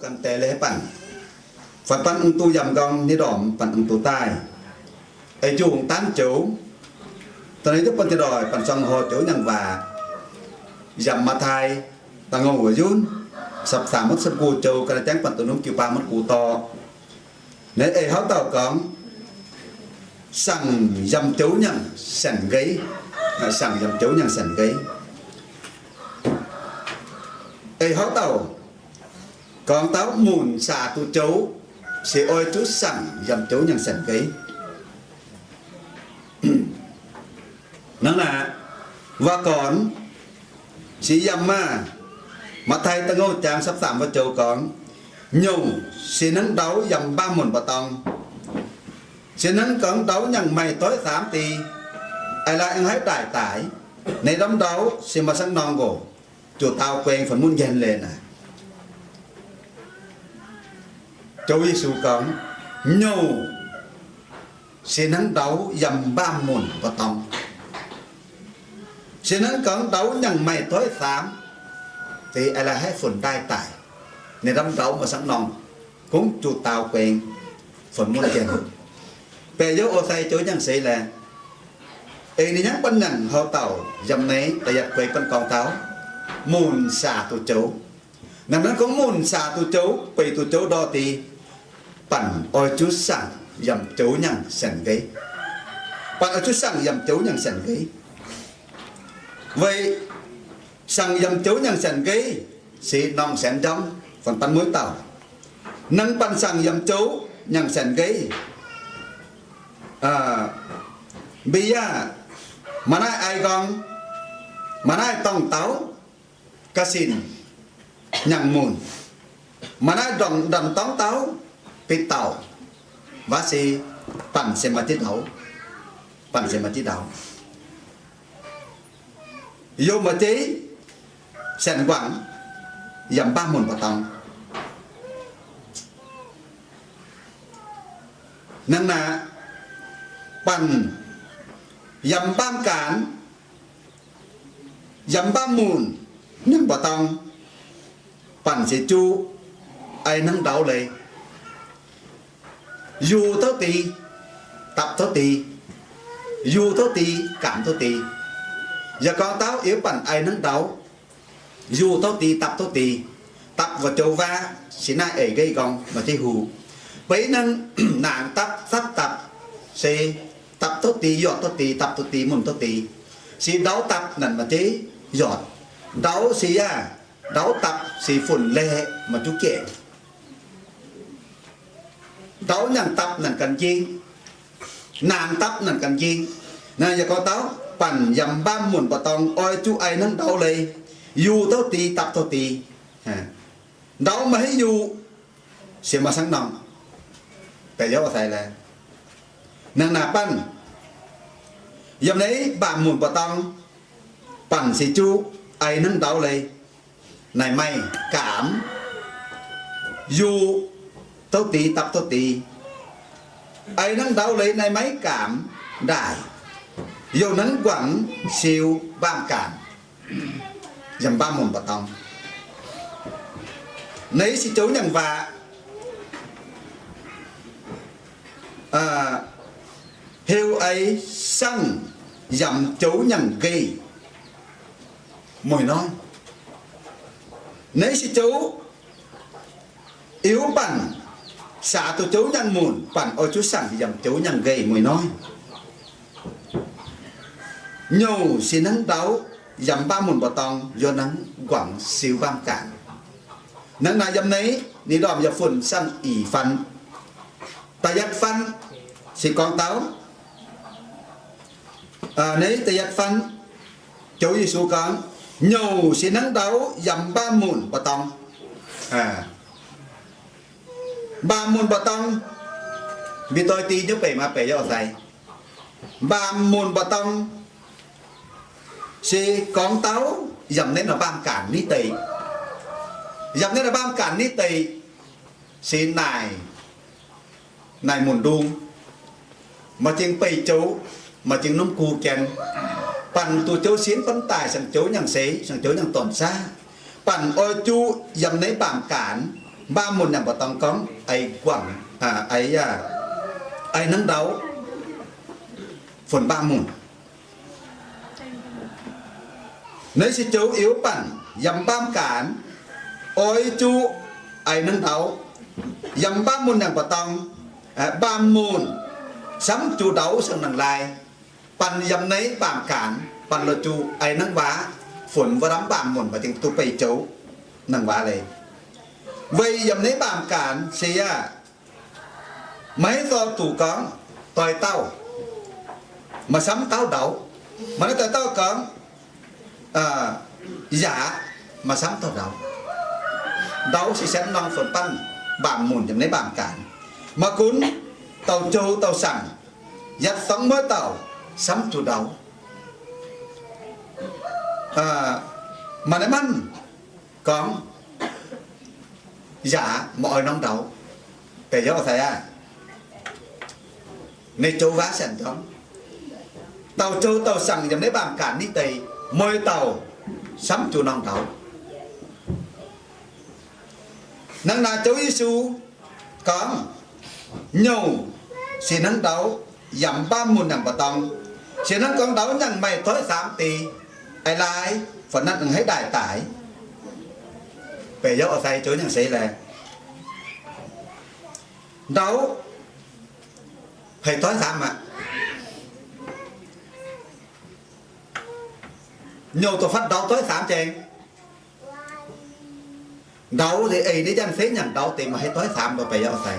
Ganh deix leiz banh, fanh banh ong-tuu yamh nqorngv nyei ndorm banh ong-tuu daaih, ei jungh daanv joux. Da'nyeic duqv banh jiex ndoih banh song horc joux nyangc waac, yamc Matv^tai da'ngouh wuoc yunv, sapv-saamc mutv sepv-nqu joux ga'naaiv jangv banh doqc norm jiu-baang mutv gu dorh. Naaiv ei hlauv dauh gorngv, sangc yamc joux nyangc saenc nqeiv, sangc yamc joux nyangc saenc nqeiv. Ei hlauv dauh gorngv taux munc saac duqv joux, se oix zuqc sangc yamc joux nyangc saenc nqeiv. Hnangv naaic, waac gornx se yiem maah, Matv^tai da'ngouh jaang sapv-saamc wuov joux gorngv, nyouh se hnangv ndau yiem mbaamv munc mbu'ndongx. Se hnangv gorngv ndau nyangc maaih doiv saamv deix, ai lai a'hneiv ndaaih daic, naaiv ndamv ndau se maaih saangv norm nqox, zuqc daaux guaengx fun munv njien leiz naaic. Joux Yesu gorngv, nyouh se hnangv ndau yiem mbaamv munc mbu'ndongx. Se hnangv gorngv ndau nyangc maaih doiv saamv deix, ai lai a'hneiv fun ndaaih daic, naaiv ndamv ndau maaih saangv norm, kungx zuqc daaux guaengx fun munv njien. Baeqc youv o sai joux nyangc seix laeh, ei ninh nyangv banh nyanc hlauv dauh yiem naaiv da'yietv gueix banh gorngv taux munc saac duqv joux. Naaiv hnangv gorngv munc saac duqv joux, beic duqv joux ndor deix, banh oix zuqc sangc yamc joux nyangc saenc nqeiv. Banh oix zuqc sangc yamc joux nyangc saenc nqeiv. Weic sangc yamc joux nyangc saenc nqeiv se norm saenx njormv fun banh mueiz dauh. Hnangv banh sangc yamc joux nyangc saenc nqeiv, mbiv yaac maaih naaiv ai nqorngv, maaih naaiv dorngh dauh, ga'sin nyangc munc, maaih naaiv ndorngh ndorngh dorngv dauh, betv dauh, waac se banh se maaih jienv ndau, banh se maaih jienv ndau. Youh maaih jeiv saenc nquangc yiem mbaamv munc mbu'ndongx. Hnangv naaic, banh yiem mbaamv gaanx, yiem mbaamv munc nyangc mbu'ndongx, banh se juqv ai hnangv ndau leiz. Yungh tov deix, dapv tov deix, yungh tov deix, gaamc tov deix. Yaac gorngv taux yiem banh ai hnangv ndau, yungh tov deix, dapv tov deix. Dapv wuov joux waac se naaiv eix nqeiv nqorngv maaih jienv huv. Beiv hnangv naanc dapv, satv dapv, se dapv tov deix, yortc tov deix, dapv tov deix, munc tov deix. Se ndau dapv naanc maaih jienv yortc. Ndau se yaac, ndau dapv se funx laeqc maaih juqv gaengh. Ndau nyangc dapv naanc ganh njeng, naanc dapv naanc ganh njeng. Naaiv yaac gorngv taux banh yiem mbaamv munc mbu'ndongx oix zuqc ai hnangv ndau leiz, yungh tov deix, dapv tov deix. Ndau maaih haaix yungh, se maaih saangv norm. Baeqc youv o sai laeh. Hnangv naaic banh yiem naaiv mbaamv munc mbu'ndongx, banh se juqv ai hnangv ndau leiz. Naaic maaih gaamc, yungh tov deix, dapv tov deix. Ai hnangv ndau leiz naaiv maaih gaamc ndaaih, youh hnangv nquangc siou mbaamv gaanx yiem mbaamv munc mbu'ndongx. Naaiv se joux nyangc waac heuc ei sangh yamc joux nyangc nqeic mueiz noiv. Naaiv se joux iuv banh saax duqv joux nyangc munc, banh oix zuqc sangh yamc joux nyangc nqeic mueiz noiv. Nyouh se hnangv ndau yiem mbaamv munc mbu'ndongx, youh hnangv nquangc siou mbaamv gaanx. Hnangv naaic yiem naaiv ninh ndorm yaac funx sangh ih fun. Da'yietv fun se gorngv taux, naaiv da'yietv fun, joux Yesu gorngv, nyouh se hnangv ndau yiem mbaamv munc mbu'ndongx. Mbaamv munc mbu'ndongx, mbiv doix deix nyei beic maaih baeqc youv sai. Mbaamv munc mbu'ndongx se gorngv taux yiem naaiv norm mbaamv gaanx nitv deic. Yiem naaiv norm mbaamv gaanx nitv deic se naaic, naaic munc ndung, maaih zingh beih joux, maaih zingh norm gu jien. Banh duqv joux sienx bun daaih, siang joux nyangc seix, siang joux nyangc dorn saav. Banh oix zuqc yiem naaiv mbaamv gaanx mbaamh munc nyanc mbu'ndongx gorngv ei guangc, ei, ei hnangv ndau funx mbaamh munc. Naaiv se joux iu banh yiem mbaamh gaanx, oix zuqc ei hnangv ndau yiem mbaamh munc nyanc mbu'ndongx, mbaamh munc samv zuqc ndau wuov seng nangc lai, banh yiem naaiv mbaamh gaanx banh la'zuqc ei hnangv waac funx wuov lamh mbaamh munc maaih dingc duqv beih joux nangc waac leiz. Weic yiem naaiv mbaamh gaanx se yaac maiv zorqv zuqc gorngv doix dauh maaih samv dauh ndau. Maaih naaiv doix dauh gorngv yaac maaih samv dauh ndau. Ndau se sienx norm funx banh mbaamh munc yiem naaiv mbaamh gaanx. Maaih gunv dauh joux dauh saangc, yietc dorngx muoz dauh samv zuqc ndau. Maaih naaiv manv gorngv yaac maaih oix norm ndau. Deix yaac sai aqv. Naaiv joux waac sienx gorngv dauh joux dauh saangc yiem naaiv mbaamh gaanx nitv deix muoz dauh samv zuqc norm ndau. Hnangv naaic Ziouv Yesu gorngv, nyouc se hnangv ndau yiem mbaamh munc nyanc mbu'ndongx, se hnangv gorngv ndau nyangc maaih doiv saamx deix, a'laaix fai nanv aengx haaix daaih daaih. Beic yaac sai joux nyangc seix laeh. Ndau haih doiv saamx aqv. Nyouc da'faanh ndau doiv saamx jengx. Ndau eix naaiv janx-seix nyanc ndau deix maaih haaix doiv saamx, beic yaac sai.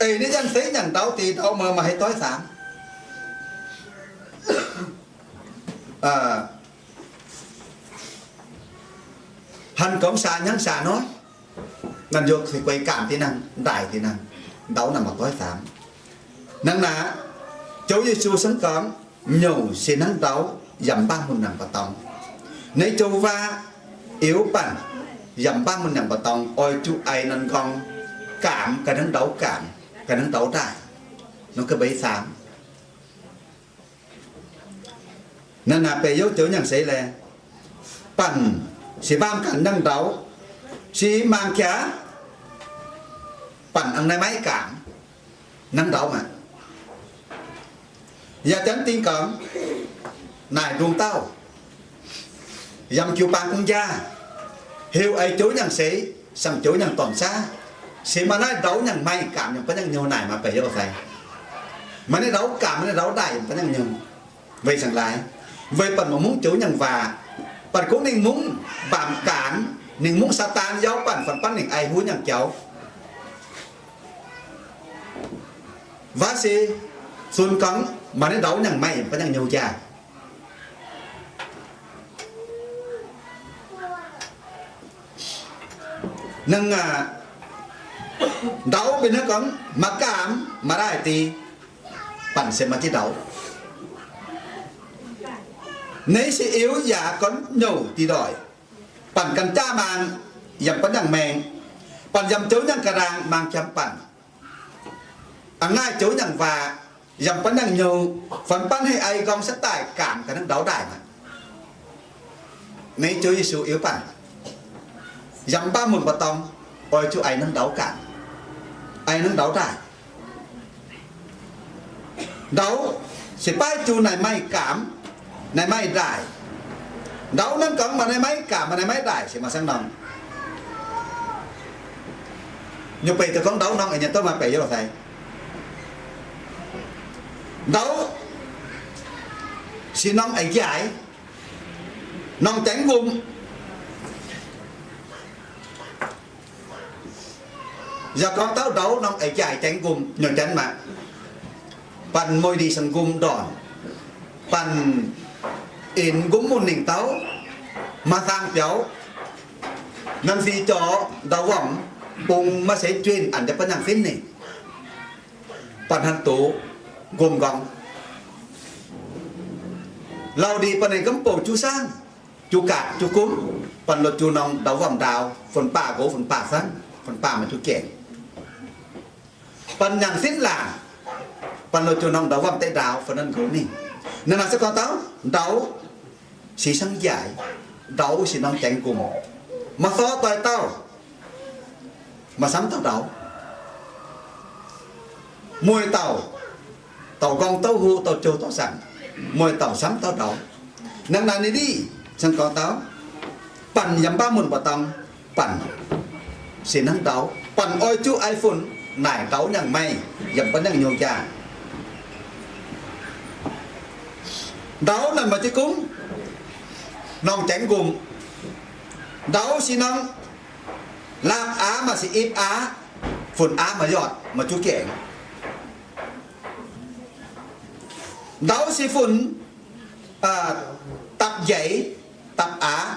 Eix naaiv janx-seix nyanc ndau deix ndau maaih haaix doiv saamx. Hanc gorngv saa hnangv saa hnoi, naaiv yaac se guei gaanv deix nangh, ndaaih deix nangh, ndau naaic maaih doiv saamx. Hnangv naaic, Ziouv Yesu se gorngv, nyouc se hnangv ndau yiem mbaamh munc nyanc mbu'ndongx. Naaiv joux waac iu banh yiem mbaamh munc nyanc mbu'ndongx oix zuqc ei nanv nqorngv gaamx ga'hnangv ndau gaamx, ga'hnangv ndau ndaaih, nor ga'mbeix saamx. Naaiv naaic beic yaac joux nyangc seix laeh. Banh se mbaamh gaanx nangv ndau, se mangc jaax banh aengx naaiv maiv gaamx nangv ndau maah. Yaac janx dingh gorngv naaic ndongc dauh yiem jiu-baang gungv jaav, heuc ei joux nyangc seix, saangc joux nyangc dorngc saav, se maaih naaiv ndau nyangc maaih gaamx yiem ba'nyangh nyouh naaic maah, beic yaac sai. Maaih naaiv ndau gaamx, maaih naaiv ndau ndaaih yiem ba'nyangh nyouh. Weic zaangc laaix, weic banh maaih mungv joux nyangc waac, banh gorngv ninh mungv mbaamh gaanx, ninh mungv Saadaan yauv banh, fun banv ninh ai huv nyangc jaux. Waac se sun gorngv maaih naaiv ndau nyangc maaih yiem ba'nyangh nyouh jaax. Hnangv aac, ndau mbenc hnangv gorngv maaih gaamx maaih ndaaih deix, banh se maaih jienv ndau. Naaiv se iu yaac gorngv nyouc deix ndoih. Banh ganh jaav maanh yiem ba'nyangh maengx, banh yiem joux nyangc ga'ndaangc maanh jiem banh. A'hngaih joux nyangc waac yiem ba'nyangh nyouh, fun banv haih ei nqorngv setv daaih gaamx ga'hnangv ndau ndaaih maah. Naaiv Ziouv Yesu iu banh, yiem mbaamh munc mbu'ndongx oix zuqc ei hnangv ndau gaamx, ei hnangv ndau ndaaih. Ndau se baav zuqc naaic maaih gaamx, naaic maaih ndaaih. Ndau hnangv gorngv maaih naaiv maiv gaamx, maaih naaiv maiv ndaaih se maaih saengv norm. Nyungc beic daaih gorngv ndau norm eix nyei douv maaih beic yaac sai. Ndau se norm eix njaaic, norm jaengv nqumh. Yaac gorngv taux ndau norm eix njaaic jaengv nqumh nyei janx maah. Banh mueiz ndie-seng nqumh ndorn, banh inx nqumh munh ningc dauh, maaih saang-biaux, nanv fih jorx ndau-wormh bung maiv seix jueiv-a'nz deix ba'nyangh finv ninh, banh hnangv doz nqumh nqorngv. Lauh ndie banh ninh gomv bouh juv saangv, juv gaatc, juv gomv, banh loz juv norm ndau-wormh ndaaux, fun-baah nqox, fun-baah sanv, fun-baah maaih juv gaengh. Banh nyanc sinv laangc, banh loz juv norm ndau-wormh deix ndaaux, fun nanv nqox ninh. Naaiv naaic se gorngv taux ndau se saengv njaaic, ndau se norm jaengv nqumh. Maaih sorv doix-dauh, maaih samv dauh ndaux. Mueiz dauh, dauh nqorng douv hlo, dauh jouh dauh saangc, mueiz dauh samv dauh ndaux. Hnangv naaic ninh ndiev cingx gorngv taux, banh yiem baav mun mba'dong, banh se hnangv ndaux, banh oix zuqc aengx funx naaic ndaux nyangc meih, yaac mv baac nyangc nyungc jaa. Ndaux naaic maaih jienv gomv, norm jaengv nqumh. Ndaux se norm laapv aav maaih se ipv aav, funx aav maaih yotv, maaih juqv gaengh. Ndaux se funx dapv njaix, dapv aav,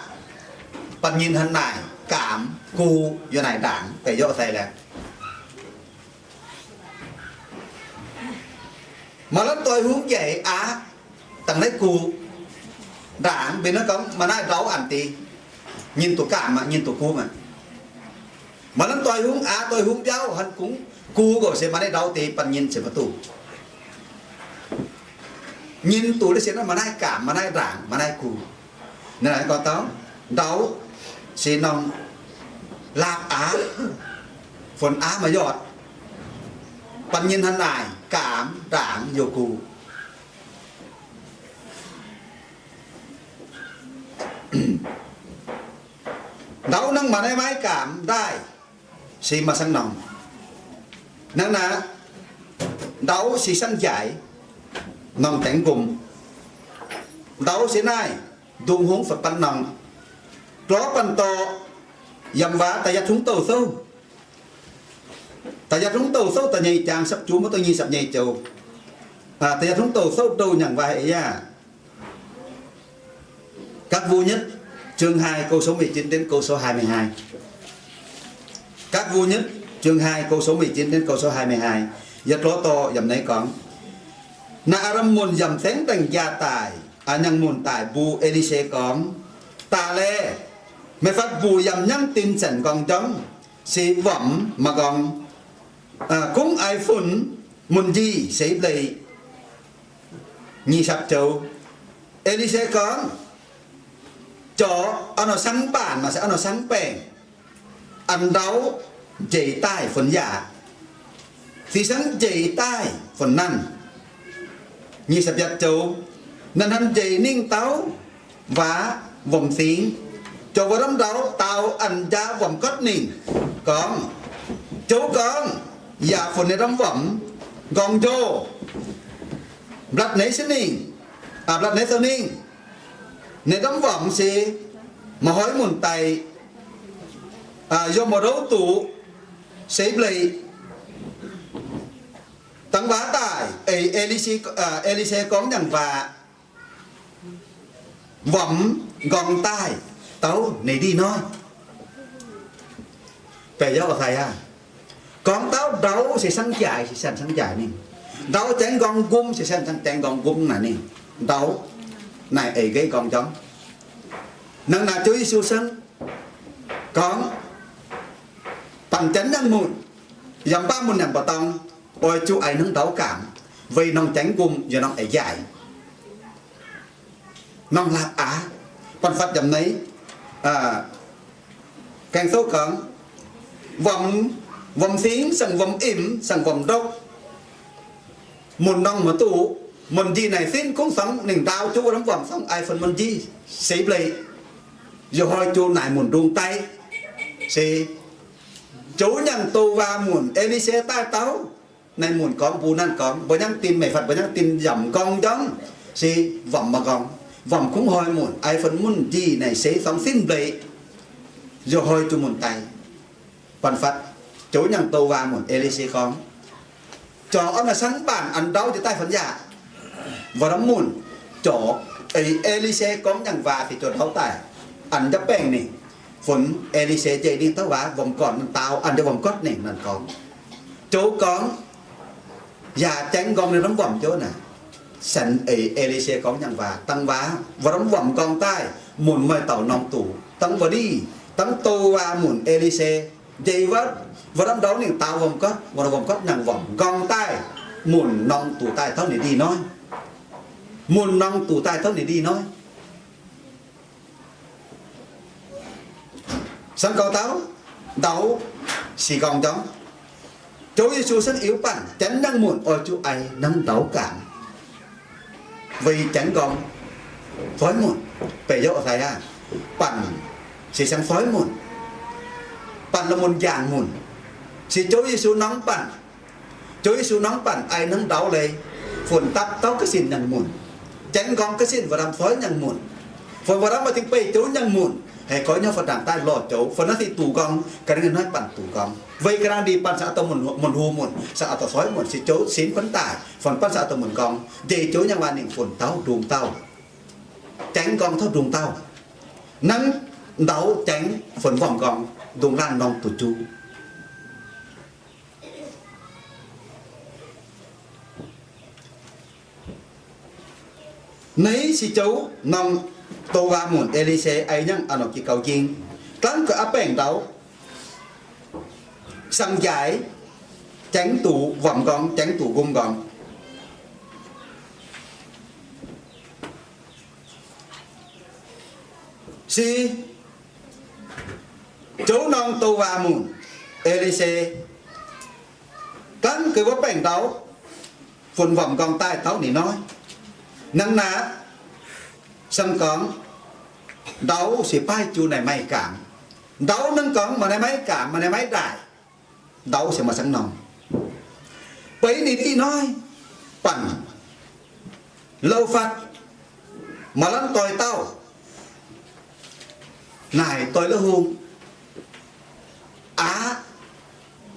banh nyinh hnangv naaic, gaamx, gu, yaac naaic ndaangc, deix yaac sai laeh. Maaih la'doix hungv njaix aav, dangh naaiv gu, ndaangc, mbenc naaiv gorngv maaih naaiv ndaux a'ndic, nyinh duqv gaamx aqv, nyinh duqv gu aqv. Maaih la'doix hungv aav, doix hungv mbiauv, hnangv gu, gu gorqv se maaih naaiv ndaux deix banh nyinh ceix maiv duqv. Nyinh duqv naaiv se naaiv maaih naaiv gaamx, maaih naaiv ndaangc, maaih naaiv gu. Naaiv gorngv taux ndaux se norm laapv aav, funx aav maaih yotv, banh nyinh hnangv naaic, gaamx, ndaangc, youh gu. Ndaux hnangv maaih naaiv maiv gaamx ndaaih se maaih saangv norm. Hnangv naaic, ndaux se saangv njaaic, norm dengx nqomh. Ndaux se naaiv ndongc hungh fatv banh norm, lorz banh dorh, yaac waac da'yietv hungh douh souv. Da'yietv hungh douh souv da'nyeic jangx sapv juov maiv dongh nyic sapv nyeic joux. Da'yietv hungh douh souv douh nyangc waac eix yaac Các vua nhất, chương hai câu số mười chín đến câu số hai mươi hai. Các vua nhất, chương hai câu số mười chín đến câu số hai mươi hai. Yietc lorz dorh yiem naaiv gorngv, Naa^a^ram mun yiem saengv daengh jaa daaih, a'nyangh mun daaih mbuox E^li^se gorngv, Daaih laeh, meih fatv mbuox yiem nyangv din zanc nqorngv njormv, se wuomx maaih nqorngv, kungx aengx funx mun njih seix mbleih. Nyic sapc joux, E^li^se gorngv, Zorc a'hnoi cangv mv baanc maaih se a'hnoi cangv baengh, an ndau njiec daaih funx yaac, fih cangv njiec daaih funx nanv. Nyic sapc yietc joux, naaiv hnangv njiec ninh dau waac wuom-singx, zoux wuov ndamv ndau daaux an jaa wuom-gotv ninh, gorngv, Zoux gorngv yaac funx ninh ndamv wuom nqorngv njoh, mblatc neix se ninh, mblatc neix sou ninh, ninh ndamv wuom se maaih hnoi munc daaih, yiem mbu'ndongx duqv seix mbleih. Dangh waac daaih eix E^li^se gorngv nyangc waac, wuom nqorngv daaih dau ninh ndih hnoi. Baeqc yauv a'fai aqv. Gorngv taux ndau se cangv njaaic, se cangv njaaic ninh. Ndau jangx nqorngv nqumv, se cangv jangx nqorngv nqumv naaic ninh. Ndau naaic eix nqeiv nqorngv njormv. Hnangv naaic Ziouv Yesu cangv gorngv, Banh janx nyangh mun, yaac mv baac mun nyanc mba'dorng, oix zuqc aengx hnangv ndau gaamc, weic norm jangx nqumh yaac norm eix njaaic, norm laapv aav. Banh fatv yiem naaiv gaeng-souv gorngv, wuom, wuom-singx, cangv wuom-imx, cangv wuom-ndokv, mun norm maiv duqv, mun njih naaic sin kungx cangv ninh ndaauv juqv wuov norm wuom cangv aengx funx mun njih seix mbleih. Yaac hnoi juqv naaic mun ndung daiv. Se zoux nyangc douz-waac munc E^li^se daaih dau, naaiv munc gorngv mbuo nanv gorngv, mbuo nyangv din, meih fatv mbuo nyangv din yaac nqorngv njormv, se wuom maiv nqorngv, wuom kungx hnoi munc aengx funx mun njih naaic seix cangv sin mbleih. Yaac hnoi juqv mun daiv. Banh fatv zoux nyangc douz-waac munc E^li^se gorngv, Zorc a'hnoi cangv mv baanc an ndau njiec daaih funx yaac, wuov norm munc zorc eix E^li^se gorngv nyangc waac fih zoux ndau daaih, an njapv baengh ninh, funx E^li^se njiec ninh dauh waac wuom-gorn-daauh an njapv wuom-gotv ninh nanv gorngv. Zoux gorngv yaac jangx nqorngv ninh norm wuom njoux naaic, caux eix E^li^se gorngv nyangc waac dangh waac, wuov norm wuom nqorngv daaih, munc maaih dauh norm duqv dangh wuov div, dangh douz-waac munc E^li^se njiec wuov, wuov norm ndau ninh daauh wuom-gotv, wuov norm wuom-gotv nyangc wuom nqorngv daaih, munc norm duqv daaih tov ninh ndih hnoi. Munc norm duqv daaih tov ninh ndih hnoi. Sangx gorngv taux ndaux sic nqorngv njorngv, Ziouv Yesu sengx iu banh janx nyangc munc oix zuqc aix hnangv ndaux gaamv, weic janx nqorngv foi munc. Beiv youh sai aav, banh se sangx foi munc, banh la'munc njang munc, se Ziouv Yesu norm banh. Ziouv Yesu norm banh aix hnangv ndaux leiz, funx dapv taux ga'sin nyangc munc. Janx nqorngv ga'sin wuov lamh foi nyangc munc, funx wuov lamh maaih dingh beih joux nyangc munc, haih goix nyei fun ndaangc daaih lorh joux, funx naaiv sic duqv nqorngv, ga'naaiv naaiv banh duqv nqorngv. Weic ga'naaiv ndie banh sangx a'dauh munc, munc hlo munc, sangx a'dauh foi munc, se Ziouv sinx bun daaih, funx banh sangx a'dauh munc nqorngv, nzeic joux nyangc waac ninh funx taux ndongc dauh. Janx nqorngv taux ndongc dauh. Hnangv ndaux janx funx wuom nqorngv, ndongc laanh norm duqv juv. Naaiv se Ziouv norm douc waac munc, E^li^se, aix nyangc a'hnoi jiex gaux njing. Dangv ga'aapv baengc ndaux, sangx njaaic, janx duqv wuom nqorngv, janx duqv nqum nqorngv. Se Ziouv norm douc waac munc, E^li^se, dangv ga'aapv baengc ndaux, funx wuom nqorngv daaih taux ninh hnoi. Hnangv naaiv, sangx gorngv, ndaux se baaih juqc naaic maaih gaamv. Ndaux hnangv gorngv maaih naaiv maiv gaamv, maaih naaiv maiv ndaaih, ndaux se maaih sangx norm. Beiv ninh ih hnoi banh louh fatv, maaih lamh doix dauh naaic doix la'hungh, aqv,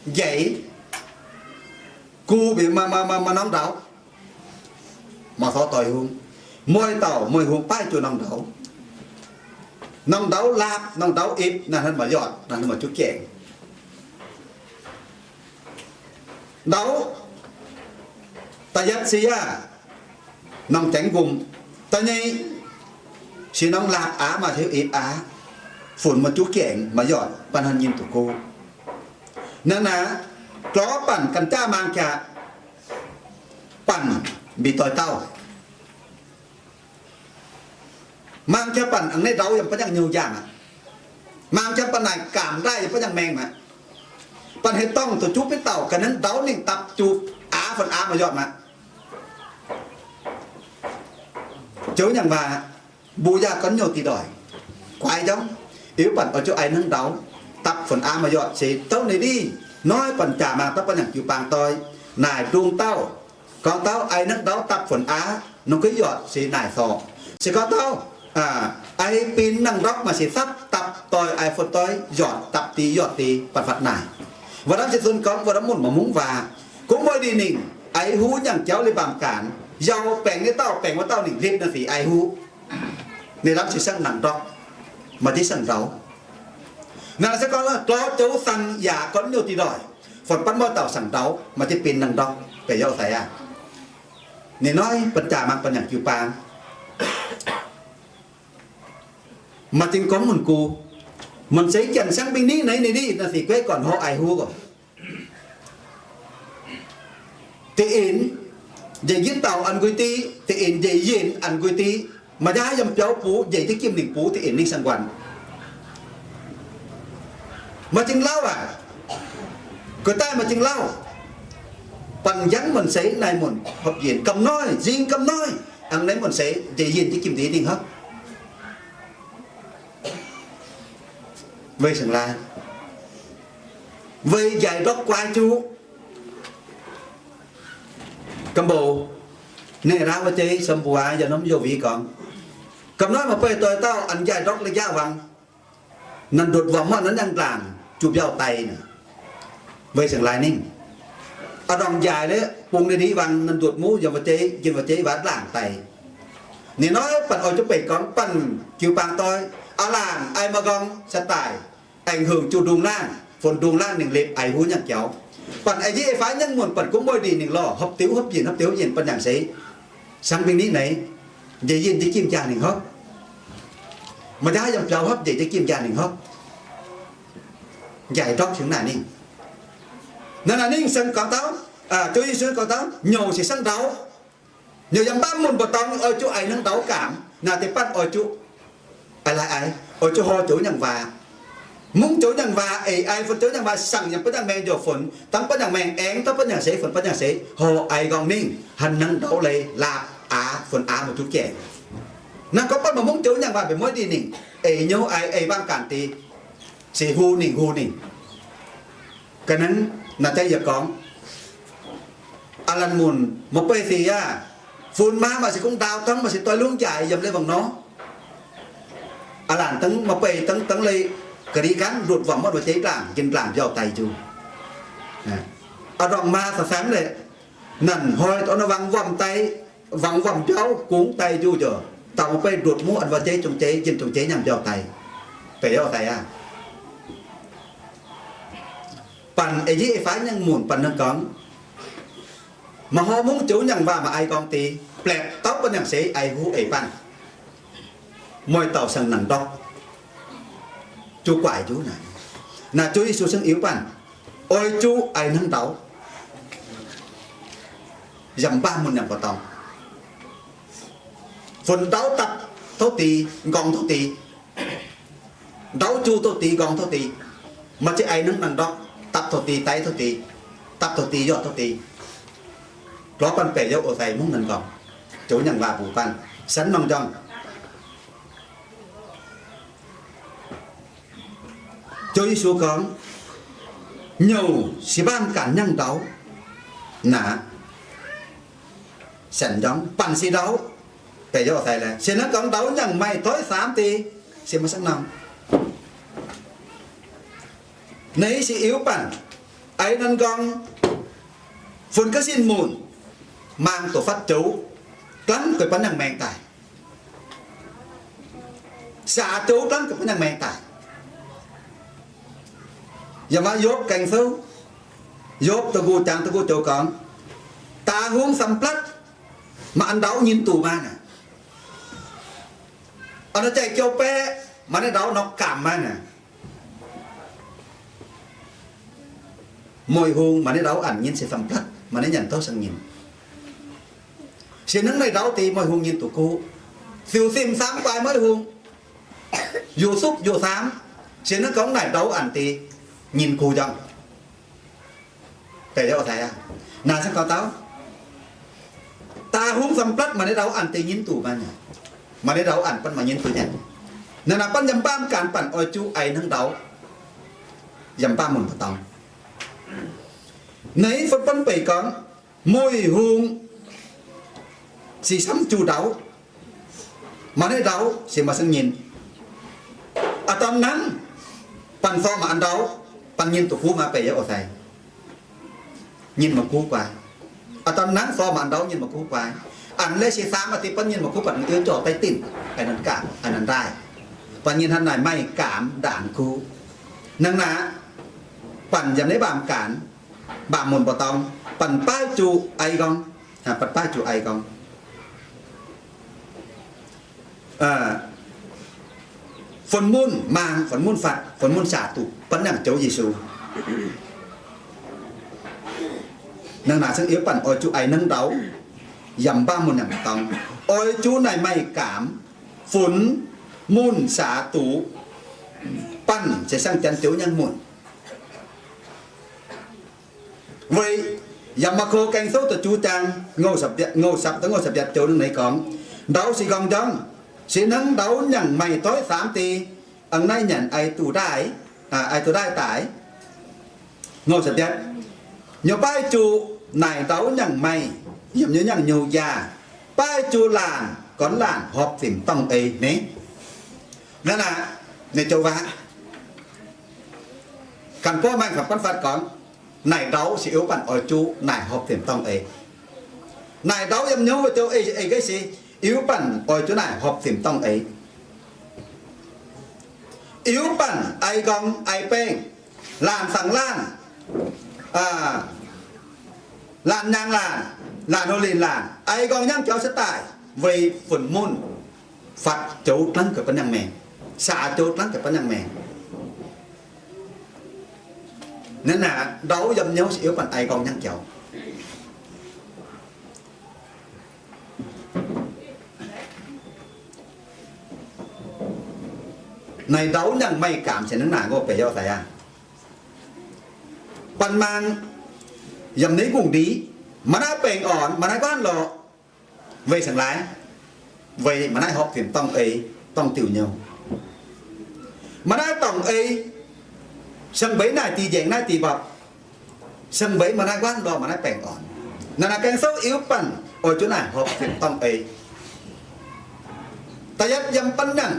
njaix, gu bieqc maaih, maaih, maaih norm ndaux. Maaih fov doix hungh, mueiz dauh mueiz hungh baaih juqc norm ndaux. Norm ndaux laapv, norm ndaux ipv, naaiv hnangv maaih yotv, naaiv hnangv maaih juqv gaengh. Ndaux da'yietv se aav, norm janx nqum. Da'nyeic se norm laapv aqv, maaih heuc ipv aqv, funx maaih juqv gaengh, maaih yotv, banh hnangv nyim duqv go. Naaiv naaic, lorz banh ganh jaav maang jaax, banh mbic doix dauh. Maang jaax banh a'hneiv ndaux yaac mv baac nyangc nyouh njaangh aqv. Maang jaax banh naaic gaamv ndaaih yaac mv baac nyangc maengh aqv. Banh heuc dorngh duqv juqv betv dauh ga'naaiv ndaux ninh dapv juqv aav fun aav maaih yotv aqv. Ziouv nyangc waac, mbuo yaac gorngv nyouh diqc ndoic, guaix njormh, iu banh oix zuqc aix hnangv ndaux, dapv fun aav maaih yotv se douv ninh div. Hnoi banh jaax maang dauh banh nyangc jiu-baang doix, naaic ndongc dauh gorngv dauh aix hnangv ndaux dapv fun aav, norm gueix yotv se naaic sorc. Se gorngv dauh aix bin nangh ndorqv maaih se sapv dapv doix aix fun doix yotv dapv diqc yotv diqc banh fatv naaic. Wuov lamh se zunv gorngv wuov lamh munc maaih mungv waac, gunv mueiz ndie ninh aix huv nyangc jauv liuz baamh gaanv, yaac baengc nyei dauh baengc wuov dauh ninh lipc naaiv sic aix huv. Ninh lamh se sangv nangh ndorqv, maaih jienv sangv ndaux. Naaiv se gorngv lorz joux sangv yaac gorngv nyouh diqc ndoic, fun banh mueiz dauh sangv ndaux maaih jienv bin nangh ndorqv, beiv youh sai aav. Ninh hnoi banh jaax maang banh nyangc jiu-baang maaih zingh gorngv mun gu, mun seix janx sangv mingh niv naaiv ninh div naaiv sic gueix gorn hov aix huv oc. Deix inc njiec njitv dauh an nqui div, deix inc njiec yinh an nqui div, maaih jaax yiem biauv bux njiec jienv jimv ningc bux deix inc ninh sangv nquanh. Maaih zingh lauh aac, gueix daaih maaih zingh lauh. Banh njangv mun seix naaic mun hopv yinh gamh noiv, nzingx gamh noiv, a'hneiv mun seix njiec yinh jienv jimv deix dingh hopv. Weic sengx laai, weic njaaic ndorqc guaix juqc. Gamh mboc, ninh laauv wuov jeiv sou mbuo yaac norm youh wix gorngv, gamh noiv maaih beih doix dauh an njaaic ndorqc la'jaav wangc, naaiv ndutc wuom mv nanv nyangh ndaangc juqv mbiauh daic naaic. Weic sengx laai ninh a'ndorngc njaaic liuz bungx ninh ndiqv wangc, naaiv ndutc muv yiem wuov jeiv, njien wuov jeiv waac ndaangc daic. Ninh hnoi banh oix zuqc beic gorngv banh jiu-baang doix, aav laangc ai maaih nqorngv sa daic, aengx heuc juqv ndungh laanh, funx ndungh laanh ninh lipc aix huv nyangc jauv. Banh aix njeiv aix faix nyangc muonc banh gunv mueiz ndie ninh lorh hopv diuv hopv yinh hopv diuv hopv yinh banh nyangc seix. Sangv mingh niv naaiv, njiec yinh jienv jimv njaah ninh hopv. Maaih jaax yiem biauv hopv njiec jienv jimv njaah ninh hopv. Njaaic ndorqc cingx naaic ninh. Naaiv naaic ninh sengx gorngv dauh, Ziouv Yesu gorngv dauh nyouh se sangv ndaux. Nyouh yiem baamh mun mbu'ndongx oix zuqc aix hnangv ndaux gaamv. Naaiv deix banh oix zuqc, aa, laaix aix, oix zuqc horh joux nyangc waac. Mungv joux nyangc waac eix ai fun joux nyangc waac saangc yiem butv nyangc maengh njoux funx, dangv butv nyangc maengh aengx tov butv nyangc seix funx butv nyangc seix, hoc ai nqorngv mingh, hanh hnangv ndouv leiz laapc aax funx aax mv duqv gaengh. Naaiv gorngv butv maaih mungv joux nyangc waac mbenc mueiv ndih ningc, eix nyouv ai eix mbaamv ganh deix, se hu ningc hu ningc. Ga'naaiv naaic jaax yietc gorngv, aa laanh munc maaih beiv sic aqv, funx maa maaih sic gong ndaau dangv maaih sic doix lungv njaaic yiem leiz-bungh nor. Aa laanh dangv maaih beiv dangv dangv leiz ga'ndiev gaanv luotc wuom muotv wuov jeiv ndaangc, njien-ndaangc mbiauh daic njuh. Aa ndorngc maa sa-saanv leiz, nanc hnoi dorh naaiv wangc wuom daic, wangc wuom mbiauh gungx daic njuh njoux, dauh maaih beiv nduotc muv an wuov jeiv zong jeiv, njien zong jeiv nyaanh mbiauh daic. Beic yaac daic aqv. Banh eix njiec eix faix nyangc munc banh ninh gorngv, maaih hor mungv joux nyangc waac maaih ai nqorngv deix, blepc dauh butv nyangc seix ai huv eix banh. Mueiz dauh saangc nangc ndortv, juv guaaic njuv naaic. Naaic Ziouv Yesu cingx iu banh, oix juv ai hnangv ndauv, yaac mv baac mun yaac mbu'ndongx. Funx ndauv dapv tov deix, nqorngv tov deix. Ndauv juv tov deix, nqorngv tov deix. Maaih ziex ai hnangv nangc ndortv, dapv tov deix, daiv tov deix, dapv tov deix, yotv tov deix. Lorz banh beic yaac oix daic mungv nangc nqorngv. Zoux nyangc waac mbuox banh, senv norm njormh. Ziouv Yesu gorngv, nyouc se mbaamv ganh nyangv ndauv naaic, senv njormh banh se ndauv, beic yaac oix daic laeh. Se hnangv gorngv ndauv nyangc maaih doiv saamv deix, se maaih saengv norm. Naaiv se iu banh, ai nanv nqorngv, funx ga'sin munc, maang doqc fatv joux, dangv gueix banh nyangc maengh daaih. Saax joux dangv gueix banh nyangc maengh daaih. Yaac maaih Yopv gaeng fouv, Yopv da'nqox jangx da'nqox joux gorngv, daaih hungh samx blatv, maaih an ndauv nyinh duqv maah naaic. An nor jai jouv baeqv, maaih naaiv ndauv nor gaamc maah naaic. Mueiz hungh maaih naaiv ndauv a'nyinh se samx blatv, maaih naaiv nyanc douv saeng nyinh. Se hnangv naaiv ndauv deix mueiz hungh nyinh duqv kuv. Siouc simv saamv guaax mueiz hungh, yuoqc supv yuoqc saamv. Se hnangv gorngv naaic ndauv a'nc deix nyinh kuv njormh. Naaic se gorngv dauh daaih hungh samx blatv maaih naaiv ndauv a'nc deix nyinh duqv maah, maaih naaiv ndauv a'nc bun maaih nyinh duqv nyanc. Naaiv naaic bun yiem mbaamv ganh banh oix juv ai hnangv ndauv, yiem mbaamv mun mbu'ndongx. Naaiv fun bun beic gorngv, mueiz hungh se camv juqv ndauv, maaih naaiv ndauv se maaih saengv nyinh. Aa, dorn nangv banh forv maaih an ndauv, banh nyinh duqv kuv maah, beic yaac oix daic. Nyinh maaih kuv guaax. Aa, dorn nangv forv maaih an ndauv, nyinh maaih kuv guaax. A'nc leiz se saamv a'deix bun nyinh maaih kuv, banh yiem jorh daiv dinc, a'nanc gaamc, a'nanc ndaaih. Banh nyinh hnangv naaic maaih gaamc ndaangc kuv. Hnangv naaic, banh yiem naaiv mbaamv ganh, mbaamv mun mbu'ndongx, banh baaiv juqc ai nqorngv, banh baaiv juqc ai nqorngv. Funx munv maang, funx munv fatv, funx munv saax duqv bun nangc Ziouv Yesu. Hnangv naaic cingx yie banh oix zuqc ai hnangv ndau, yaac mv baac mun nangc dorngx, oix zuqc naaic maaih gaamz funx munv saax duqv banh se siang-janx Ziouv nyei munv. Weic yaac Maako Gaeng Sou da'juov zaang ngou, ngou sapv da'ngou sapv yietv joux ninh gorngv, ndau se nqorngv njormh, se hnangv ndau nyangc maaih doiv saamv deix, aengx naaiv nyanc ai duqv ndaaih, ai duqv ndaaih daaih. Ngou sapv yietv, nyouz baav zuqc naaic ndau nyangc maaih yiem nyei nyangc nyouh njaah, baav zuqc laanh gorngv laanh horpc fim-dorngh ei ni. Naaiv aqv, ninh joux waac, ganh gorngv maaih fai-banh fatv gorngv, naaic ndau se iu banh oix zuqc naaic horpc fim-dorngh ei. Naaic ndau yiem nyouv wuov joux ei, ei ga'sie, iu banh oix zuqc naaic horpc fim-dorngh ei. Iu banh ai nqorngv ai baengh, laanh fangx laanh, laanh nyaang laanh, laanh hlo linh laanh, ai nqorngv nyangv jaux cuotv daaih weic funx munv fatv joux dangv gaax bun nyangh maengc, saax joux dangv gaax bun nyangh maengc. Naaiv aqv, ndau yiem nyouv se iu banh ai nqorngv nyangv jaux. Naaic ndau nyangc meih gaamc sienx hnangv naaic, ngov beic yauv daic aqv. Banh maanh yiem naaiv gungv ndic, maaih naaiv baengh orn, maaih naaiv nquaanv lorqc. Weic saeng-laaix, weic maaih naaiv horpc fim dorngh ei, dorngh diuh nyouh. Maaih naaiv dorngh ei, siang-mbeix naaic dih njaengc naaiv dih mbapc, siang-mbeix maaih naaiv nquaanv lorqc, maaih naaiv baengh orn. Naaic naaic Gaeng-Souv iu banh oix jiuv naaic horpc fim dorngh ei. Da'yietv yiem banh nyangc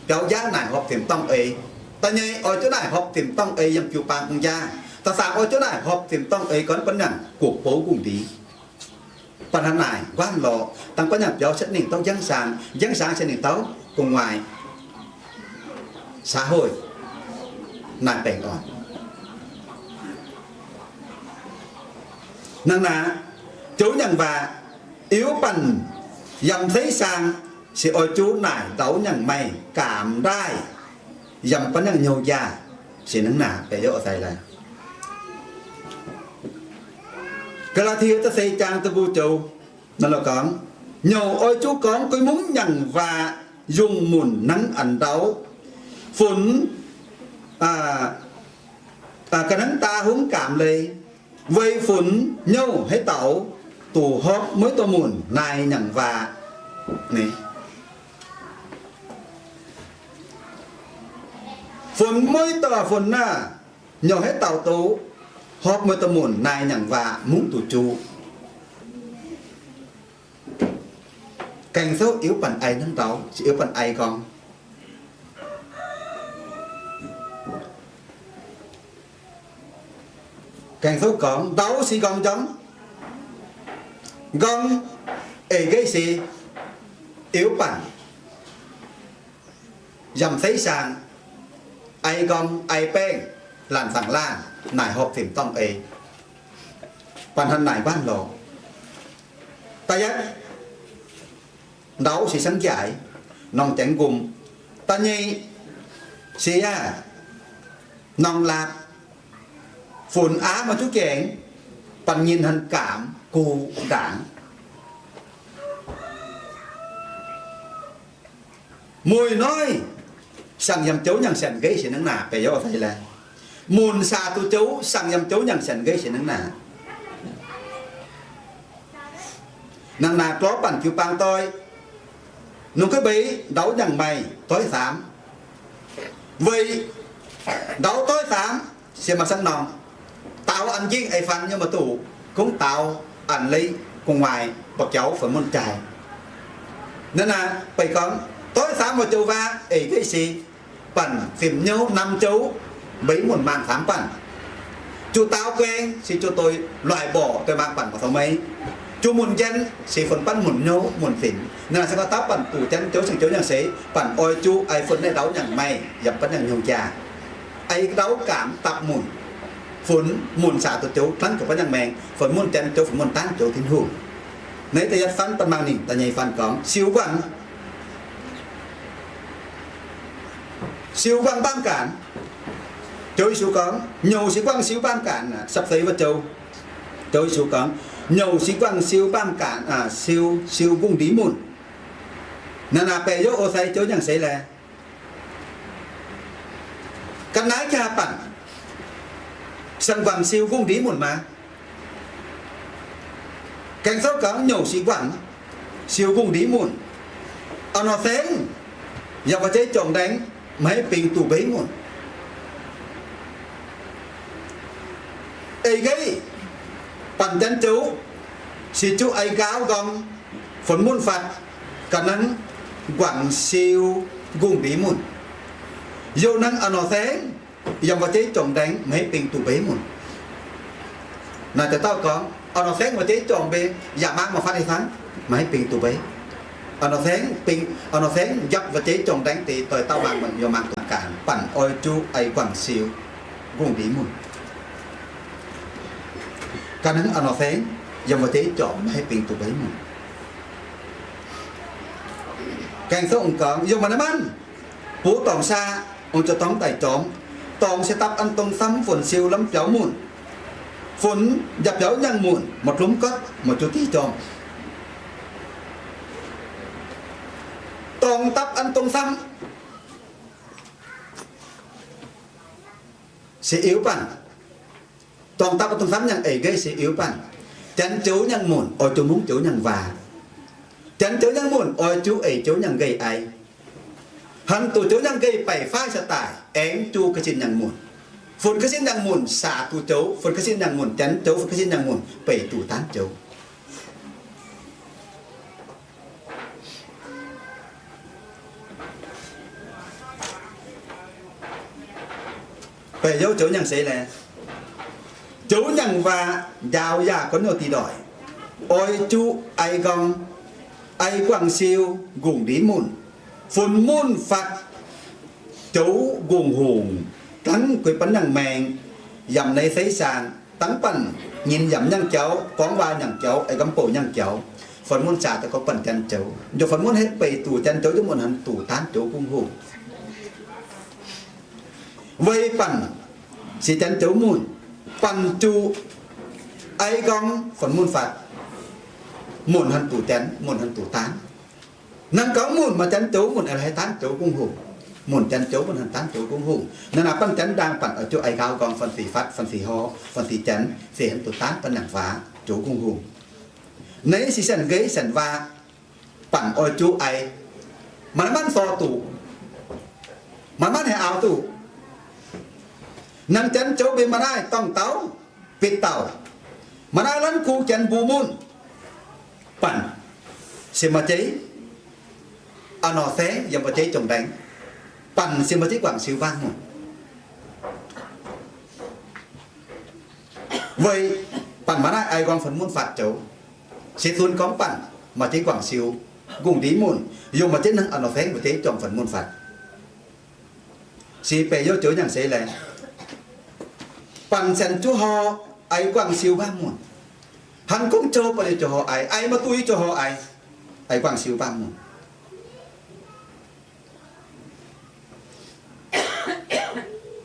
biaux njaah naaic horpc fim dorngh ei. Da'nyeic oix jiuv naaic horpc fim dorngh ei yiem jiu-baang gong-njaah. Da'faam oix jiuv naaic horpc fim dorngh ei gorngv banh nyangc guoqv bouv gungv ndic. Banh hnangv naaic nquaanv lorqc, dangh banh nyangc biaux sienx ninh dauh njang-saang, njang-saang sienx ninh dauh gu'nguaaic, xã hội, naaic baengh orn. Hnangv naaic, joux nyangc waac iu banh yiem seix saang se oix jiuv naaic ndau nyangc meih gaamc ndaaih yiem banh nyangc nyouh njaah. Se hnangv naaic, beic yauv daic laaix. Gaa^laa^tie da'seix zaang da'nqox joux, naaiv gorngv, nyouc oix jiuv gorngv guei mungv nyangc waac yungh munc hnangv a'ndauh. Funx ga'hnangv daa hungv gaamc leiz, weic funx nyouh haaix dauh duqv horpc mueiz doic munc naaic nyangc waac. Funx mueiz doic funx naaic, nyouh haaix dauh duqv horpc mueiz doic munc naaic nyangc waac mungv duqv juqv. Gaeng-Souv iu banh ai hnangv ndau, se iu banh ai gorngv. Gaeng-Souv gorngv ndau se nqorngv njorngv, nqorngv eix-nqeiv se iu banh yiem seix saang, ai nqorngv ai baengh, laanh zaangc laanh naaic horpc fim dorngh ei. Banh hnangv naaic nquaanv lorqc. Da'yietv, ndau se siang-njaaic, norm jaengv nqumh. Da'nyeic se aav, norm laatc, funx aav maaih juqv gaengh, banh nyinh hnangv gaamc gu ndaangc. Mueiz noiv siang yiem jouv nyangc sienx nqeiv sienx hnangv naaic, beic yauv daic laaix. Munc saac duqv jouv siang yiem jouv nyangc sienx nqeiv sienx hnangv naaic. Hnangv naaic gorngv banh jiu-baang doiv, nungx kuiv mbeix ndau nyangc meih doiv saamx. Weic ndau doiv saamx se maaih samv norm. Daaux an jingh ei faan nyei maiv duqv, kungx daaux an leiz gu'nguaaic mba'jauv fai mun jaaix. Naaiv naaic beic gorngv doiv saamx maaih joux waac eix-nqeiv se banh fim nyouv namx jouv mbeix munc maanh saamx banh. Juqc daaux gueng se juqc doix loic mborqc doix maanh banh maiv zoux meix. Juqc munc njien se funx banh munc nyouv munc fim. Naaiv naaic se gorngv dapv banh buc janv jouv siang jouv nyangc seix, banh oix juqc ei funx naaiv ndau nyangc meih yaac banh nyangc nyouh jaax. Ei ndau gaamx dapv munc, funx munc saac duqv jouv dangv jouv banh nyangc maengx, funx munc janv jouv funx munc dangv jouv Tin-Hungh. Naaiv da'yietv faan banh mangc ninh, da'nyeic faan gorngv siou nquangc. Siou nquangc mbaamv gaanc. Joux Yesu gorngv, nyouc se nquangc siou mbaamv gaanc aqv. Sapv seix wuov joux, Joux Yesu gorngv, nyouc se nquangc siou mbaamv gaanc, siou, siou nqungh ndiev munc. Naaiv naaic baeqc yov o sai joux nyangc seix laeh. Ga'naaiv jaa-baanh siang nquangc siou nqungh ndiev munc maah. Gaeng Souv gorngv nyouc se nquangc siou nqungh ndiev munc. A'nor saengv yaac mbu'ziex jomc ndaengx maiv bingx duqv mbeix munc. Eix-nqeiv banh janx-jouv se juqv ei nqaauv nqorngv funx munc fatv ga'naaiv nquangc siou nqungh ndiev munc. Youh hnangv a'nor saengv yaac mbu'ziex jomc ndaengx maiv bingx duqv mbeix munc. Naaic deix dauh gorngv, a'nor saengv mbu'ziex jomc mbenc yaac mangc maiv fatv ih hnangv, maiv bingx duqv mbeix. A'nor saengv bingx, a'nor saengv njapc mbu'ziex jomc ndaengx deix doix dauh mangc mangc yaac mangc duqv gaanc, banh oix juqv ei nquangc siou nqungh ndiev munc. Ga'naaiv a'nor saengv yaac mbu'ziex jomc maiv bingx duqv mbeix munc. Gaeng Souv gorngv, yiem naaiv manv buv dorngc saa, ong ziouc dorngx daic jormx. Dorngx se dapv an dongh samv funx siou lamh biaux munc. Funx njapc biaux nyangh munc, maaih glumv gotv, maaih juqv diqv jormx. Dorngx dapv an dongh samv, se iu banh. Dorngx dapv dongh samv nyangc eix nqeiv se iu banh. Janx joux nyangc munc oix zuqc mungv joux nyangc waac. Janx joux nyangc munc oix zuqc eix joux nyangc nqeiv ai. Hanc duqv joux nyangc nqeiv beic fai se daaih aengx zuqc ga'sin nyangc munc. Funx ga'sin nyangc munc saac duqv joux, funx ga'sin nyangc munc janx joux, funx ga'sin nyangc munc beic duqv daanv joux. Beic youv joux nyangc seix laeh, joux nyangc waac njaaux yaac gorngv nyouh dih ndoic, oix zuqc ai nqorngv, ai guangc siu, nqungc ndiev munc, funx munc fatv joux nqungc hungc, dangv gueix bun nyangc maengc, yaac mv neix seix saang, dangv banh nyinh yaac mv nyangc jauv, gorngv waac nyangc jauv, ei gamv bouh nyangc jauv, funx munc saac daaih gorngv banh janx joux, njoux funx munc hei beic duqv janx joux, njoux munc hanc duqv daanv joux nqungc hungc. Weic banh se janx joux munc, banh zuqc ai nqorngv funx munc fatv, munc hanc duqv janx, munc hanc duqv daanv. Hnangv gorngv munc maaih janx joux, munc aengx haih daanv joux nqungc hungc. Munc janx joux, munc hanc daanv joux nqungc hungc. Naaiv naaic banh janx ndaangc banh oix zuqc ai nqaaux nqorngv funx sic fatv, funx sic hor, funx sic janx, se hanc duqv daanv banh nyangc waac joux nqungc hungc. Naaiv se sienx nqeiv sienx waac, banh oix zuqc ai, maaih manv sorc duqv, maaih manv haih aaux duqv. Nanc janx joux mbenc maaih naaiv dorngh dauh, betv dauh, maaih naaiv lanv kuh janx mbuo munc, banh se maaih jeiv a'nor saengv yiem maaih jeiv jongh ndaengc, banh se maaih jeiv guangc siu mbaang munc. Weic banh maaih naaiv ai nqorngv funx munc fatv joux, se zunc gorngv banh maaih jeiv guangc siu, nqungc ndiev munc, yaac maaih jeiv hnangv a'nor saengv maaih jeiv jongh funx munc fatv. Se beic youv joux nyangc seix laeh, banh sienx zuqc hor ai guangc siu mbaang munc. Hanc gong jouh banh yie joux hor ai, ai maaih duqv yie joux hor ai, ai guangc siu mbaang munc.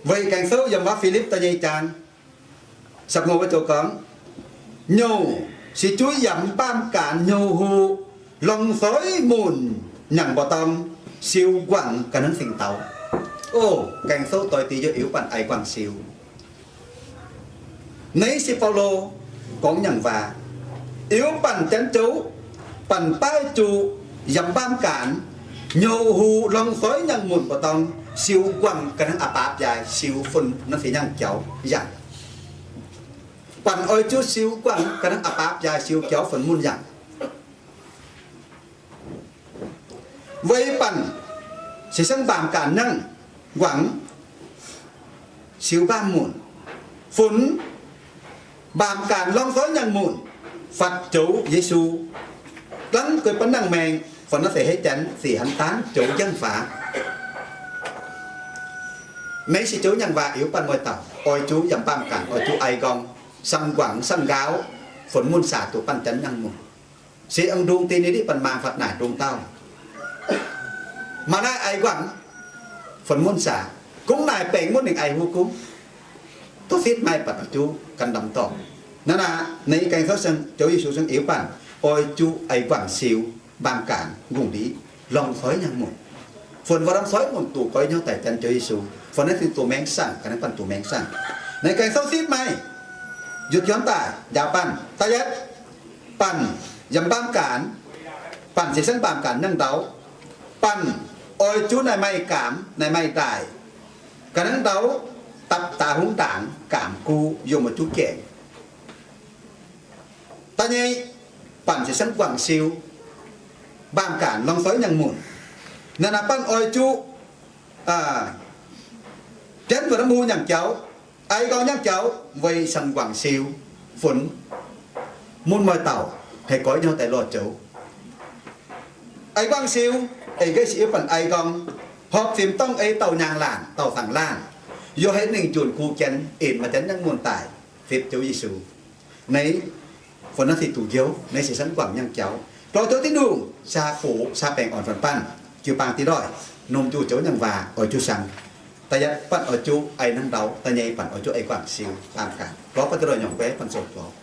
Weic gaeng souv yiem waac Filipv da'nyeic zaang, sa'ngou wuov joux gorngv, nyouh se juiv yaac mv baamh gaanx nyouh huc, longc soix munc nyangc mbu'ndongx, siu nquangc ga'hnangv singx daux. O, gaeng souv doix diex youh iu banh ai guangc siu. Naaiv se Baulo gorngv nyangc waac, iu banh janx joux, banh baav zuqc yaac mv baamh gaanx, nyouh huc longc soix nyangc munc mbu'ndongx, siu nquangc ga'hnangv a'baav jaaix siu funx naaiv se nyangc jauv yangh. Banh oix zuqc siu nquangc ga'hnangv a'baav jaaix siu jauv funx munc yangh. Weic banh se sangv mbaamh gaanx nyangc nquangc siu mbaamh munc, funx mbaamh gaanx longc soix nyangc munc fatv joux Yesu, dangv gueix bun nangh maengc, funx naaiv seix hei janx sic hanc daanv joux jienv faaux. Naaiv se joux nyangc waac iu banh mueiz dauh oix zuqc yaac mv baamh gaanx, oix zuqc ai nqorngv, sangv nquangc sangv nqaauv, funx munc saac duqv banh janx nyangc munc. Se aengx ndongc deix ninh diqv banh maang fatv naaic ndongc dauh. Maaih naaiv ai nquangc, funx munc saac, gunv naaic baengc munc ninh ai huv gunv. Duqv fitv maaih banh oix zuqc gan ndamc dorngc. Naaiv naaic ninh gaengh souv sengx joux Yesu sengx iu banh, oix zuqc ai nquangc siu, mbaamh gaanx, nqungc ndiev, longc soix nyangc munc. Funx wuov norm soix munc duqv goiv hnyouv daaih janx joux Yesu. Funx naaiv fingx duqv maengx saangv, ga'naaiv banh duqv maengx saangv. Naaiv gaengh souv fitv maaih, yietc jomc daaih njaaux banh. Da'yietv, banh yiem mbaamh gaanx, banh se sengx mbaamh gaanx nyangv ndau. Banh oix zuqc naaic maaih gaamx, naaic maaih ndaaih, ga'naaiv ndau dapv daaih hungh ndaangc gaamx gu yiem wuov juqv gaengh. Da'nyeic, banh se sengx guangc siu, mbaamh gaanx longc soix nyangc munc. Naaiv naaic banh oix zuqc jienv wuov norm hungh nyangc jauv, ai nqorngv nyangc jauv weic sengx guangc siu, funx mun mueiz dauh haih goiv hnyouv daaih lorh zoux. Ai guangc siu, eix nqeiv se iu banh ai nqorngv, horpc fim dorngh ei dauh nyaangh laanh, dauh saangv laanh, yaac haih ninh njunh gu jienv, inc maaih jienv nyangv mun daaih fipc joux Yesu. Naaiv funx naaiv se duqv njoux, naaiv se sengx guangc nyangc jauv. Lorh zoux Tin-Hungh saa fuqv saa baengh orn fanc banh, jiu-baang diqc doic, nomh juqv zoux nyangc waac oix zuqc sangx. Da'yietv banh oix zuqc ai nangv ndau, da'nyeic banh oix zuqc ai guangc siu, baamh gaanx. Lorz banh diqc doic nyungc gueix banh zoux lorz.